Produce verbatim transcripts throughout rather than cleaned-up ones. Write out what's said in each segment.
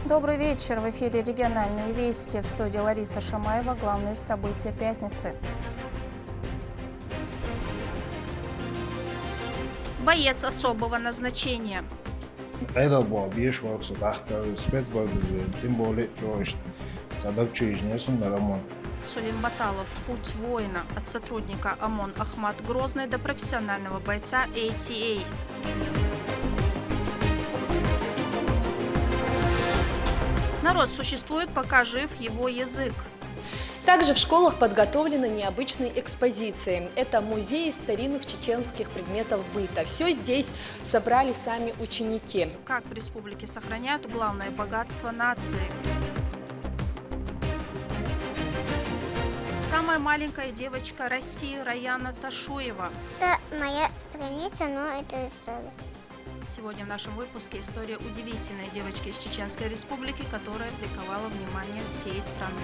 Добрый вечер. В эфире региональные вести. В студии Лариса Шамаева. Главные события пятницы. Боец особого назначения. Къайдал бо беш варксу дахтар спецбалдуги, тем более чош. Садак чуйжнесун рамон. Сулим Баталов. Путь воина. От сотрудника ОМОН Ахмат Грозный до профессионального бойца A C A. Народ существует, пока жив его язык. Также в школах подготовлены необычные экспозиции. Это музеи старинных чеченских предметов быта. Все здесь собрали сами ученики. Как в республике сохраняют главное богатство нации? Самая маленькая девочка России Раяна Ташуева. Это моя страница, но это история. Сегодня в нашем выпуске история удивительной девочки из Чеченской Республики, которая приковала внимание всей страны.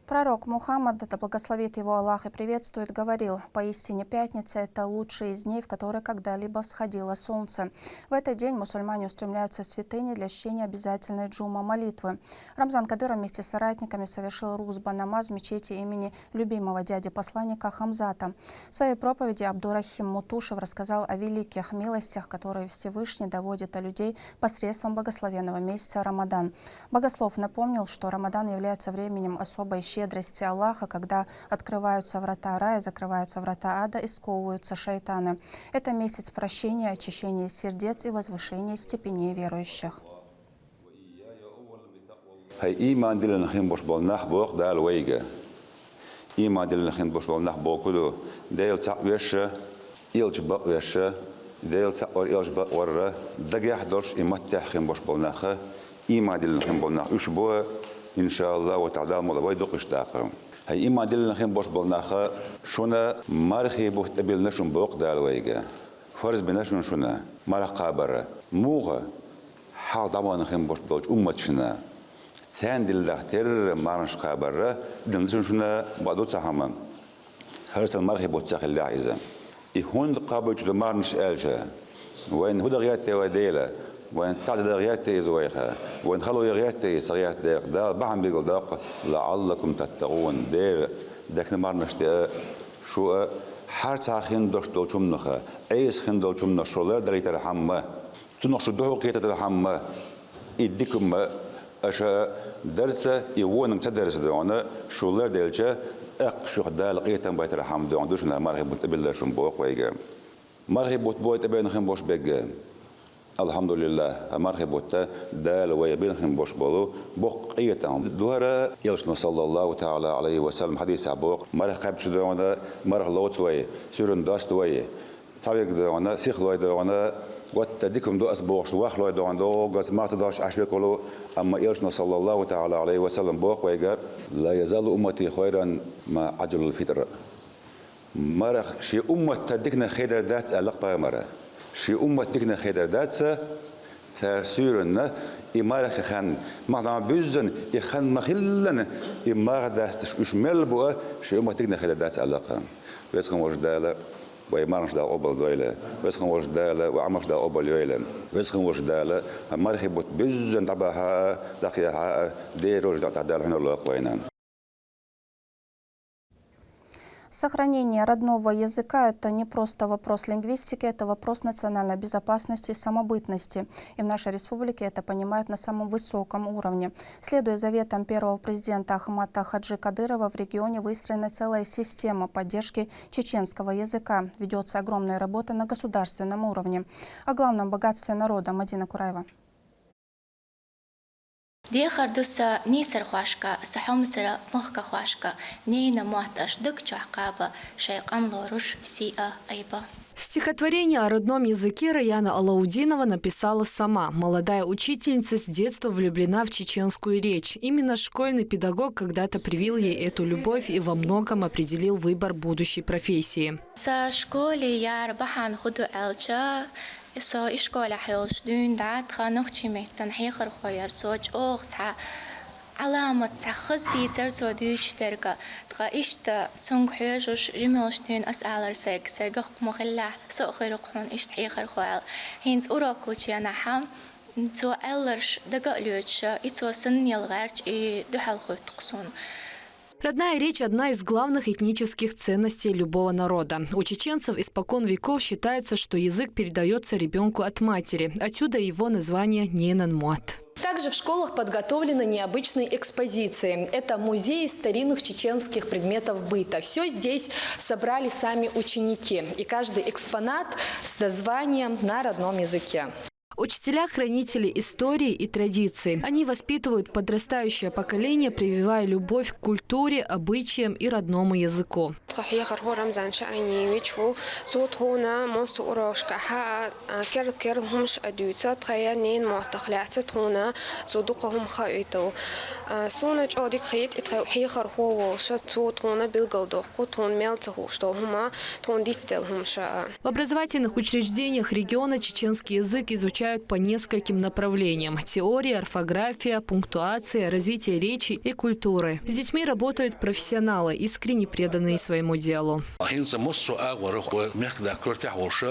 Пророк Мухаммад, да благословит его Аллах и приветствует, говорил: «Поистине пятница — это лучший из дней, в который когда-либо всходило солнце. В этот день мусульмане устремляются в святыни для чтения обязательной джума молитвы». Рамзан Кадыров вместе с соратниками совершил рузба намаз в мечети имени любимого дяди посланника Хамзата. В своей проповеди Абдурахим Мутушев рассказал о великих милостях, которые Всевышний доводит до людей посредством благословенного месяца Рамадан. Богослов напомнил, что Рамадан является временем особой щедрости Аллаха, когда открываются врата рая, закрываются врата ада и сковываются шайтаны. Это месяц прощения, очищения сердец и возвышения степеней верующих. Хьай ийман диллина хин бош бола нах боху Дала вайга. Ийман диллина хин бош бола нах боху ду, Дела цхьаъ вешша, элча бакъ вешша, Дела цхьаъ вар, элча бакъ варра, дагехь долуш и маттехь хин бош бола нах, ийман диллина хин бола нах уьш бу, иншааллаху таала, Дала мукъ лахь вай дукха уьш даккхар. Хьай ийман диллина хин бош бола нах, шуна мархий бутт тӀебиллина шун боху Дала вайга. Фарз бина шуна шуна марха кхабар. Муха? Хьалха дӀавахана хин бош болчу умматашна царна дилларх терра марханаш кхабар диллина шуна шуна бакъ ду цхьа хӀума. ХӀара санна мархий бутт ца хиллехь иза. И хӀунда кхабуьйтуш ду марханаш аьлча, вайна хӀун дан гӀерта вай Дела? Вайна таӀзар дан гӀерта иза вайха? Вайна хало ян гӀерта иза? Ца гӀерта дерг Дала бахьана бигал доккху: «ЛаӀаллакум таттакъун». Дера, дехна марханаш деа, шу а, хӀара цхьа хин дош долчу хӀуманах, Ӏеса хин долчу хӀуманах шу лардалийтархьама, цунах шу дуьхьал кхетархьама, и дика ма аша дарца, и вониг ца дарца дуьхьал, шу ларделча, тӀаккха шух Дала къинхетам байтархьама дуьхьал ду шуна мархий бутт тӀебиллар шун боху вайга. Мархий бутт бой тӀебеана хин бош бегга. АлхьамдулиллахӀ, хӀара мархий бутт Дала вай бина хин бош болу боккха къинхетам ду хӀара. Элчано, саллаллаху таала Ӏалайхи ва саллам, хьадисехь боху: марха кхаьбча дуьхьал, марха лоцу вай, суьрана доста вай, цхьа вега дуьхьал, сиха лой дуьхьал, ватта дика хӀума ду ас бохуш, ваха лой дуьхьал, догӀуца марха ца дохуш Ӏаш векалу, амма Элчано, саллаллаху таала Ӏалайхи ва саллам, боху вайга: «Ла язалу уммати хайран ма Ӏаджалул фитр». Марха шен умматта диканах хедар дац аьлла-кх пайхамара. Шен уммат диканах хедар дац, цара суьйранна и мархи хан, махана буьззина и хан ма-хиллана, и марха дасташ уьш мел бу а, шен уммат диканах хедар дац аьлла-кх. Веза хин волчу Дала вай марханаш Дала къобал дойла. Веза хин волчу Дала вай Ӏамалш Дала къобал йойла. Веза хин волчу Дала мархи бутт буьззина дӀабахьа а, дӀакхехьа а, дера рожа дӀа Дала хьуьнар лойла вайна. Сохранение родного языка — это не просто вопрос лингвистики, это вопрос национальной безопасности и самобытности. И в нашей республике это понимают на самом высоком уровне. Следуя заветам первого президента Ахмата Хаджи Кадырова, в регионе выстроена целая система поддержки чеченского языка. Ведётся огромная работа на государственном уровне. О главном богатстве народа Мадина Кураева. Дехар ду сан нийсархошка, сан хьомсара махкахошка, ненан мотт аша даг чохь кхаба, шайн къам лоруш сий а, айба. Стихотворение о родном языке Раяна Алаудинова написала сама. Молодая учительница с детства влюблена в чеченскую речь. Именно школьный педагог когда-то привил ей эту любовь и во многом определил выбор будущей профессии. Сан школе яра бахьана хӀун ду аьлча, со ишколехь йолуш дуьйна дӀа а тхан нохчийн меттан хьехархо яра, цо чӀогӀа цхьа Ӏаламат цхьа хаза дийцар цо дуьйцуш дерг, ткъа иштта цунга хьоьжуш жималаш дуьйна ас аьлар сайга, сайгахь ма хиллехь, со а хир ву хьуна иштта хьехархо аьлла. ХӀинца урок лучу хенахь цо аьлларш дага а лоьцуш, и цо санна яла гӀерташ, и дуьхьал хӀоьтту-кх суна. Родная речь — одна из главных этнических ценностей любого народа. У чеченцев испокон веков считается, что язык передаётся ребёнку от матери. Отсюда и его название Ненан мот. Также в школах подготовлены необычные экспозиции. Это музей старинных чеченских предметов быта. Всё здесь собрали сами ученики. И каждый экспонат с названием на родном языке. Учителя — хранители истории и традиций. Они воспитывают подрастающее поколение, прививая любовь к культуре, обычаям и родному языку. Тхо хьехархо Рамзан Шариниевич ву. Цо тхуна массо а урокашкахь а, а, керла-керла хӀумаш а дуьйцу, тхайн ненан моттах лаьцна тхуна цо дукха хӀума хаийту. А, суна чӀогӀа дика хета и тхайн хьехархо волуш, цо тхуна билгалдоккху тхуна мел ца хууш долу хӀума, тхуна дицделла хӀумаш а. В образовательных учреждениях региона чеченский язык изучают по нескольким направлениям: теория, орфография, пунктуация, развитие речи и культуры. С детьми работают профессионалы, искренне преданные своему делу. ХӀинца массо а агӀор вай мехкада коьртехь волуш,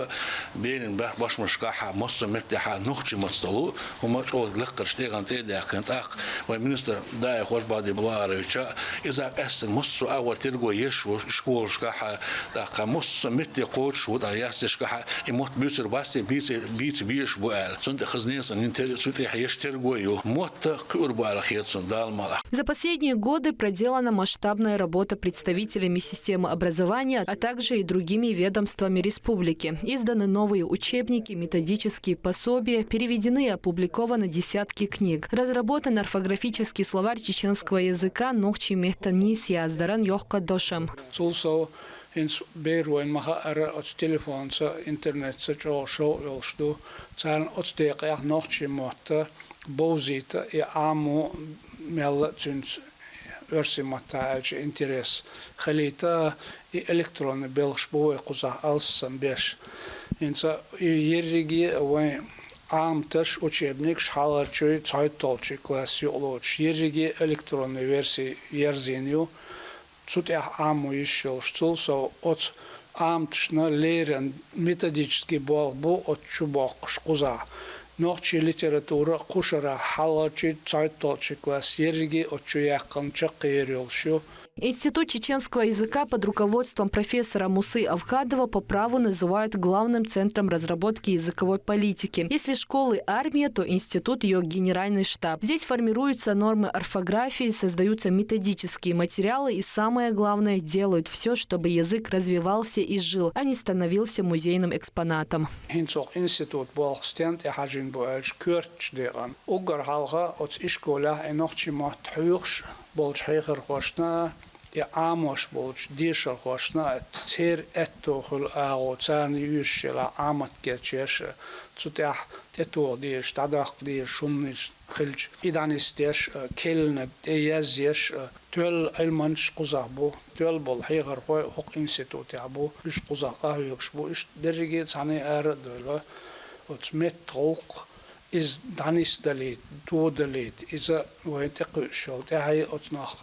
берийн беш-, бошмашкахь, массо а меттехь нохчийн маттахь долу хӀума чӀогӀа лаккхарчу тӀегӀан тӀе а даьккхина. ТӀаккха вайн министр Даев Хьажа-Бахьадиев Луаровича, иза къаьстина массо а агӀор терго еш ву школашкахь, тӀаккха массо а метте кхочуш ву, тӀаккха яслашкахь и мотт буьйцур бац те, бийца, бийца безаш бу аьлла. Цунна тӀе хаза несан йина тер-, цу тӀехь еш терго ю. Мотт кхуьур бу аьлла хета суна, Дала мукъалахь. За последние годы проделана масштабная работа представителями системы образования, а также и другими ведомствами республики. Изданы новые учебники, методические пособия, переведены и опубликованы десятки книг. Разработан орфографический словарь чеченского языка «Нохчийн меттан нийса яздаран йоккха дошам». Цул сов, хӀинца бер вайна ма-хаъара, оцу телефонца, интернетца чӀогӀа шовкъ йолуш ду. Царна оцу декъехь нохчийн мотт бовзийта и Ӏамо мелла а цуьнца оьрсийн маттахь аьлча интерес хилийта а, и электронный белхаш бу вай кхузахь алссам беш. ХӀинца и ерриге а вайн Ӏаматаш, учебникаш хьалхарчуй, цхьайтталгӀачуй класс юкъалоцуш, ерриге а электронный верси ерзийна ю. Цу тӀехь Ӏамо йиш йолуш, цул сов оцу Ӏаматашна леррина методический болх бу оцу чу боккхуш кхузахь. Нохчийн литература кху шарахь хьалхарчуй, цхьайтталгӀачуй класс ерриге а оцу чу яьккхина чаккхе йийр йолуш ю. Институт чеченского языка под руководством профессора Мусы Авхадова по праву называют главным центром разработки языковой политики. Если школы — армия, то институт — её генеральный штаб. Здесь формируются нормы орфографии, создаются методические материалы и, самое главное, делают всё, чтобы язык развивался и жил, а не становился музейным экспонатом. ХӀинца хӀокху институт болх стенна тӀехьажийна бу аьлча, коьртачу декъана. Уггар хьалха оцу ишколехь и нохчийн мотт хьоьхуш болчу хьехархошна а, и Ӏамош болчу дешархошна а, церан аьтто хуьлу агӀо, царна юьйш елахь Ӏамат кечъеш а, цу тӀехь тӀетоха дезаш, дӀадоккха дезаш хӀуманаш хилча, и дӀанисдеш а, керланиг тӀеязъеш а, тоьлла Ӏилманчаш кхузахь бу, тоьлла болу хьехархой хӀокху институтехь бу, уьш кхузахь къахьоьгуш бу, уьш дерриге а цхьаьна ара а девлла, оцу меттан гӀуллакх иза дӀанисдалийта, тодалийта, иза вайна тӀекхуьуш йолу тӀаьхье оцу нах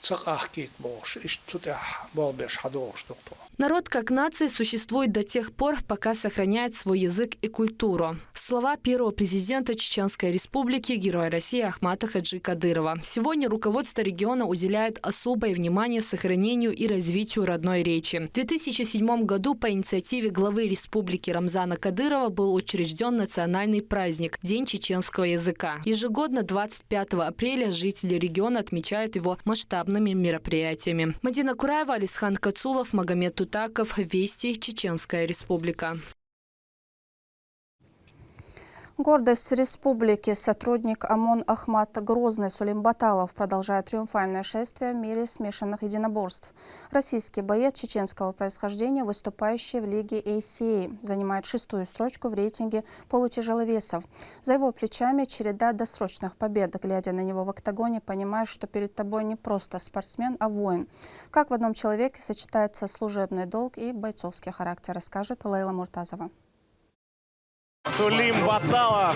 ца къахкийта бохуш, иштта цу тӀехь болх беш хьадогӀуш ду-кх тхо. Народ как нация существует до тех пор, пока сохраняет свой язык и культуру. Слова первого президента Чеченской Республики, Героя России Ахмата Хаджи Кадырова. Сегодня руководство региона уделяет особое внимание сохранению и развитию родной речи. В две тысячи седьмом году по инициативе главы республики Рамзана Кадырова был учреждён национальный праздник — День чеченского языка. Ежегодно двадцать пятого апреля жители региона отмечают его масштабными мероприятиями. Мадина Кураева, Алисхан Кацулов, Магомед Тутаков. Вести, Чеченская Республика. Гордость республики, сотрудник ОМОН Ахмат Грозный Сулим Баталов продолжает триумфальное шествие в мире смешанных единоборств. Российский боец чеченского происхождения, выступающий в лиге A C A, занимает шестую строчку в рейтинге полутяжеловесов. За его плечами череда досрочных побед. Глядя на него в октагоне, понимаешь, что перед тобой не просто спортсмен, а воин. Как в одном человеке сочетается служебный долг и бойцовский характер, расскажет Лейла Муртазова. Сулим Баталов,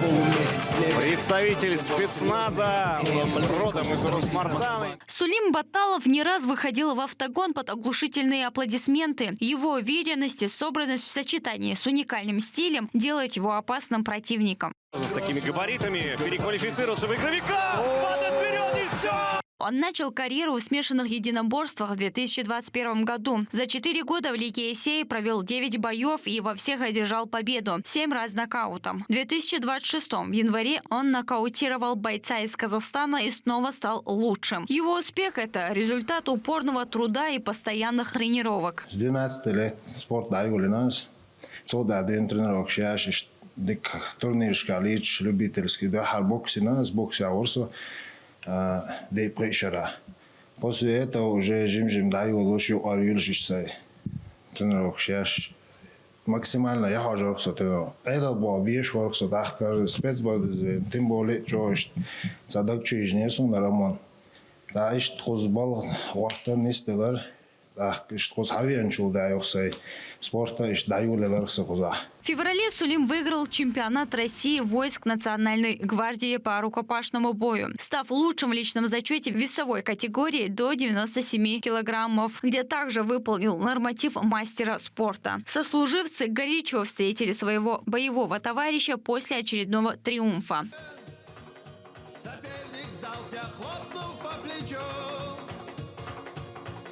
представитель спецназа, родом из Росмартана. Сулим Баталов не раз выходил в октагон под оглушительные аплодисменты. Его уверенность и собранность в сочетании с уникальным стилем делают его опасным противником. С такими габаритами переквалифицировался в игровика. Падает вперёд и всё. Он начал карьеру в смешанных единоборствах в две тысячи двадцать первом году. За четыре года в Лиге Эйсей провёл девять боёв и во всех одержал победу. Семь раз нокаутом. В две тысячи двадцать шестом в январе он нокаутировал бойца из Казахстана и снова стал лучшим. Его успех — это результат упорного труда и постоянных тренировок. С двенадцати лет спорт дӀайолаенна аз. Цул тӀаьхьа дӀа тренировкаш еш, иштта дика турнирашка лийча, любительский, дехьа боксина, аз боксехь вара со, а, декъа пхи шера. После этого уже жим-жим дӀайолалуш, юкъара юьлуш иштта сай тренировкаш еш. Максимально яхьожор со тренировка. Ӏедал боху беш вара со тӀаккха спецподразделение, тем более чӀогӀа иштта цхьа даг чу йижинера суна Рамон. ТӀаккха иштта кхуза балха гӀоттар нисделар. ТӀаккха иштта кхуза хьавеанчул дӀа юха сай спорта иштта дӀайолаелар со кхузахь. В феврале Сулим выиграл чемпионат России войск Национальной гвардии по рукопашному бою, став лучшим в личном зачёте в весовой категории до девяносто семи килограммов, где также выполнил норматив мастера спорта. Сослуживцы горячо встретили своего боевого товарища после очередного триумфа. Соперник сдался, хлопнув по плечу.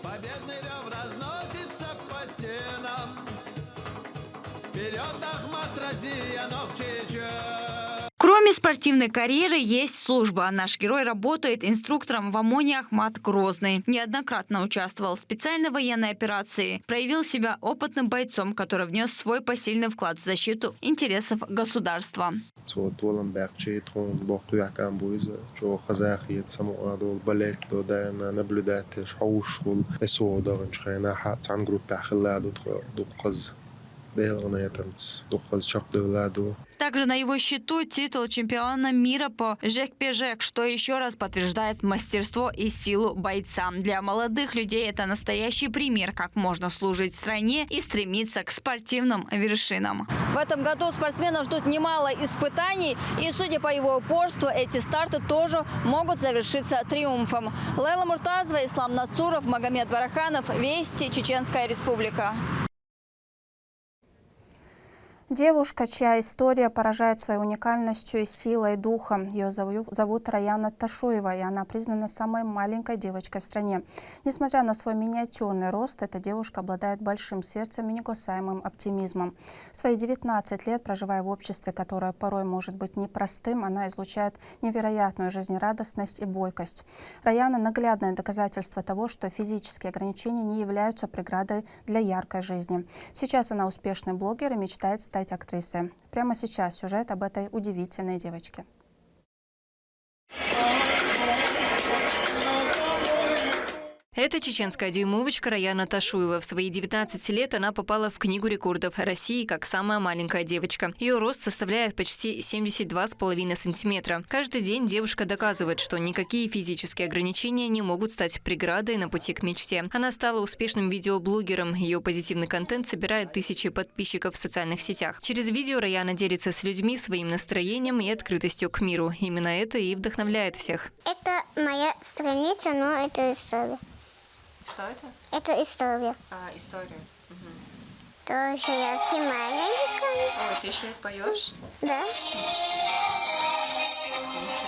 Победный рёв разносится по стенам. Вперёд, Ахмат, Россия, Нохчийче! Кроме спортивной карьеры есть служба. Наш герой работает инструктором в ОМОНе «Ахмат Грозный». Неоднократно участвовал в специальной военной операции. Проявил себя опытным бойцом, который внёс свой посильный вклад в защиту интересов государства. Цо толам баьккхича, тхуна боккха юьхькӀам бу иза, чӀогӀа хаза хета, самукъа долу, балет до, даимна наблюдать деш, хьовсуш волу, и со дагӀанчу хенахь цхьана группехь хилла ду тхо, дуккхаза делгӀанетамца, дуккхаза чекхдевлла ду. Также на его счету титул чемпиона мира по жекпе-жек, что ещё раз подтверждает мастерство и силу бойца. Для молодых людей это настоящий пример, как можно служить стране и стремиться к спортивным вершинам. В этом году спортсмена ждут немало испытаний, и, судя по его упорству, эти старты тоже могут завершиться триумфом. Лейла Муртазова, Ислам Нацуров, Магомед Бараханов, Вести, Чеченская Республика. Девушка, чья история поражает своей уникальностью и силой духа. Её зову-, зовут Раяна Ташуева, и она признана самой маленькой девочкой в стране. Несмотря на свой миниатюрный рост, эта девушка обладает большим сердцем и неугасаемым оптимизмом. В свои девятнадцать лет, проживая в обществе, которое порой может быть непростым, она излучает невероятную жизнерадостность и бойкость. Раяна — наглядное доказательство того, что физические ограничения не являются преградой для яркой жизни. Сейчас она успешный блогер и мечтает стать актрисой. Прямо сейчас сюжет об этой удивительной девочке. Это чеченская дюймовочка Раяна Ташуева. В свои девятнадцать лет она попала в Книгу рекордов России как самая маленькая девочка. Её рост составляет почти семьдесят два с половиной сантиметра. Каждый день девушка доказывает, что никакие физические ограничения не могут стать преградой на пути к мечте. Она стала успешным видеоблогером. Её позитивный контент собирает тысячи подписчиков в социальных сетях. Через видео Раяна делится с людьми своим настроением и открытостью к миру. Именно это и вдохновляет всех. Это моя страница, но это история. Что это? Это история. А, история. Мгм. Тоже я снимаю. О, ты ещё и поёшь? Да.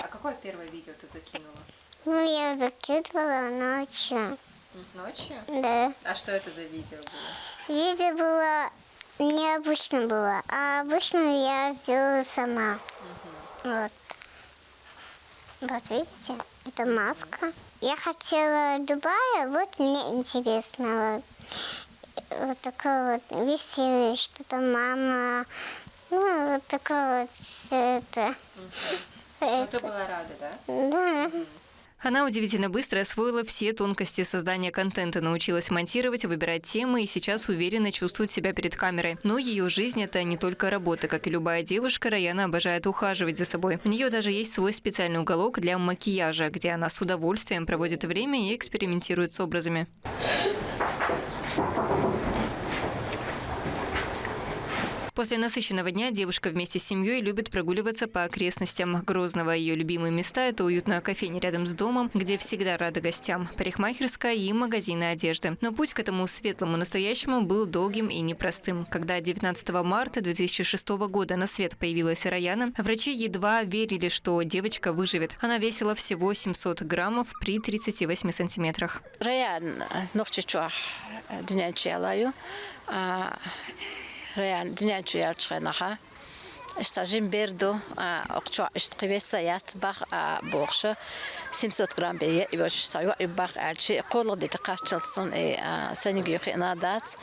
А какое первое видео ты закинула? Ну, я закидывала ночью. М, ночью? Да. А что это за видео было? Видео было необычно было, а обычно я сделаю сама. Мгм. Вот. Вот видите, это маска. Я хотела Дубая, вот мне интересно, вот, вот такое вот, вести что-то мама, ну, вот такое вот всё это. Мгм. Ну, ты Это была рада, да? Да. Мгм. Она удивительно быстро освоила все тонкости создания контента, научилась монтировать, выбирать темы и сейчас уверенно чувствует себя перед камерой. Но её жизнь — это не только работа. Как и любая девушка, Раяна обожает ухаживать за собой. У неё даже есть свой специальный уголок для макияжа, где она с удовольствием проводит время и экспериментирует с образами. После насыщенного дня девушка вместе с семьей любит прогуливаться по окрестностям Грозного. Ее любимые места — это уютная кофейня рядом с домом, где всегда рада гостям, парикмахерская и магазины одежды. Но путь к этому светлому настоящему был долгим и непростым. Когда девятнадцатого марта две тысячи шестого года на свет появилась Раяна, врачи едва верили, что девочка выживет. Она весила всего семьсот граммов при тридцати восьми сантиметрах. Раяна нохчи чуах дунен чуяла ю. А, Раяна дунен чуял чхенаха. Ишта жим берду, а, окчо ишт кивеса яц бах, а, бохша. Семьсот грамм бе е, и вот ишта ю бах альчи, коло де качалцун, и, а, саниги юхи надац.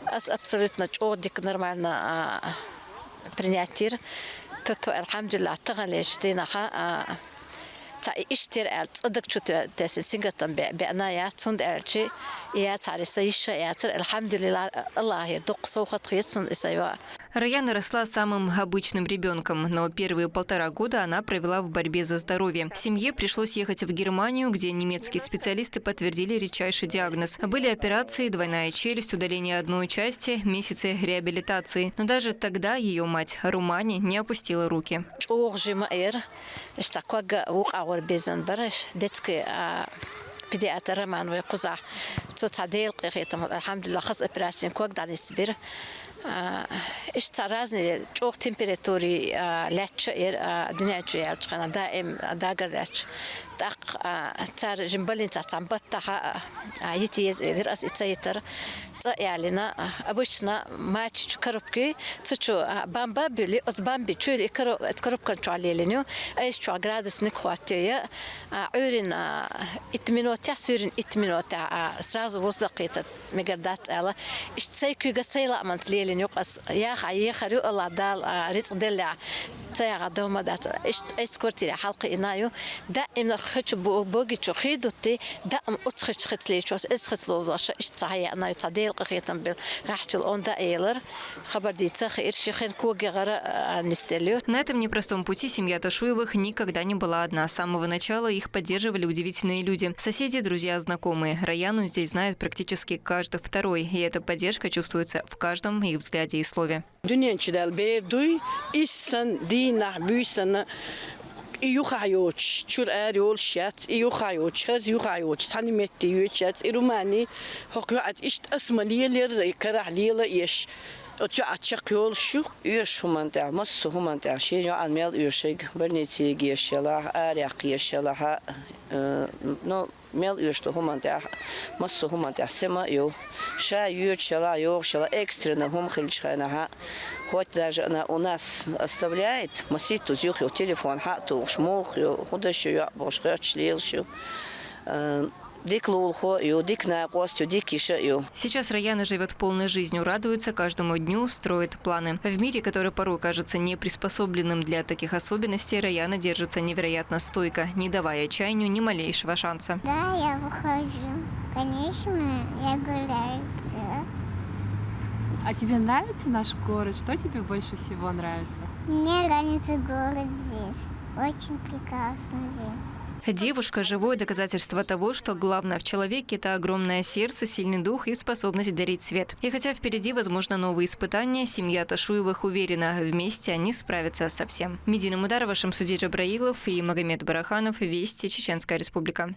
Ас абсолютно чо дик нормально, а, принятир. Пепе, алхамдулиллах, тагалеш динаха, а, Ца иштир ал цадак чуту теси сингатан бе, бе ана я цунд алчи, я цари са иша я цар, алхамдулиллах, Аллах я дук сохат хицун иса ю. Раяна росла самым обычным ребенком, но первые полтора года она провела в борьбе за здоровье. Семье пришлось ехать в Германию, где немецкие специалисты подтвердили редчайший диагноз. Были операции: двойная челюсть, удаление одной части, месяцы реабилитации. Но даже тогда ее мать Румани не опустила руки. Чух жима эр, Ишта квага вукъагъур безан бараш, детский, а, педиатр Роман вай куза. Цо ца дел къихитам, алхамдулиллах, хас операцин кваг данис бир. А, ишта разный чух температури, а, ляча эр, а, дуня чу ялчхана, даим, а, дагар ляч. Так, а, цар жим больница цам баттаха, а, а, йити ез эдир ас ица йитар. Ца ялина, а, обычно мачич коробки, цучу, а, бамба били, оз бамби чули коро-, коробкан чуалилиню, а из чуа градусник хватёя, а, урин, а, ит минута, сурин ит минута, а, сразу воздух это мегардац ала. Иш цей куга сейла аманц лилиню, ас яха ехарю, Аллах дал, а, рицк деля, цеяга дома дац. Иш эс квартира халкы инаю, да имна хочу бо-, боги чу хидути, да ам уц хич хицличу, эс хицлозаша, иш цая анаю цадел къахетам бил, гахчил онда эйлар. Хабар ди цах ир шихен куги гара, а, нистелю. На этом непростом пути семья Ташуевых никогда не была одна. С самого начала их поддерживали удивительные люди. Соседи, друзья, знакомые. Раяну здесь знает практически каждый второй, и эта поддержка чувствуется в каждом их взгляде и слове. Дунен чидал бердуй, иссан динах буйсана, и юха йоч, чур ар йол шац, и юха йоч, хаз юха йоч, сани метти йоч шац, и Румани, хок йоац ишт асма лиелер, карах лиела еш. Оцу ачак йол шу. Уьш хуман тя, массу хуман тя, ши йоан мел уьшиг, больници гешела, аряк гешела, ха, э, ну, мел уьш ту хуман тя, массу хуман тя, сема ю. Ша юч шела, йох шела, экстренно хум хилч хайна ха. Хоть даже она у нас оставляет, масит ту зюх ю, телефон ха туш, мух ю, худаш ю, бош хач лил шу. Э, Дик лулхо ю, дик накъост ю, дик иша ю. Сейчас Раяна живет полной жизнью, радуется каждому дню, строит планы. В мире, который порой кажется неприспособленным для таких особенностей, Раяна держится невероятно стойко, не давая отчаянию ни малейшего шанса. Да, я выхожу. Конечно, я гуляю. А тебе нравится наш город? Что тебе больше всего нравится? Мне нравится город здесь. Очень прекрасный день. Девушка — живое доказательство того, что главное в человеке — это огромное сердце, сильный дух и способность дарить свет. И хотя впереди, возможно, новые испытания, семья Ташуевых уверена, вместе они справятся со всем. Медина Мударова, Шамсудин Джабраилов и Магомед Бараханов. Вести, Чеченская Республика.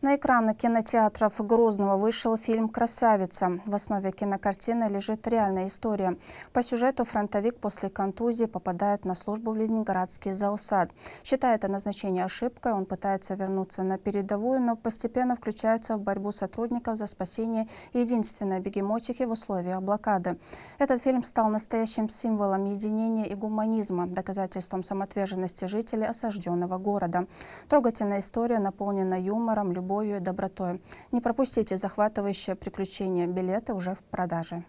На экраны кинотеатров Грозного вышел фильм «Красавица». В основе кинокартины лежит реальная история. По сюжету фронтовик после контузии попадает на службу в ленинградский заосад. Считая это назначение ошибкой, он пытается вернуться на передовую, но постепенно включается в борьбу сотрудников за спасение единственной бегемотихи в условиях блокады. Этот фильм стал настоящим символом единения и гуманизма, доказательством самоотверженности жителей осажденного города. Трогательная история наполнена юмором, любовью и добротой. Не пропустите захватывающее приключение. Билеты уже в продаже.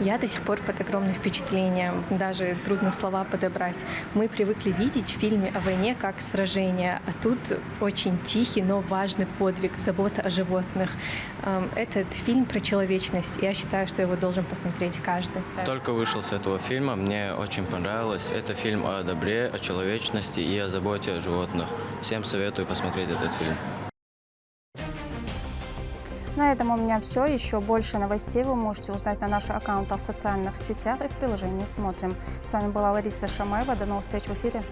Я до сих пор под огромным впечатлением, даже трудно слова подобрать. Мы привыкли видеть в фильме о войне как сражение, а тут очень тихий, но важный подвиг, забота о животных. Эм, Этот фильм про человечность. Я считаю, что его должен посмотреть каждый. Только вышел с этого фильма, мне очень понравилось. Это фильм о добре, о человечности и о заботе о животных. Всем советую посмотреть этот фильм. На этом у меня все. Еще больше новостей вы можете узнать на наших аккаунтах в социальных сетях и в приложении «Смотрим». С вами была Лариса Шамаева. До новых встреч в эфире.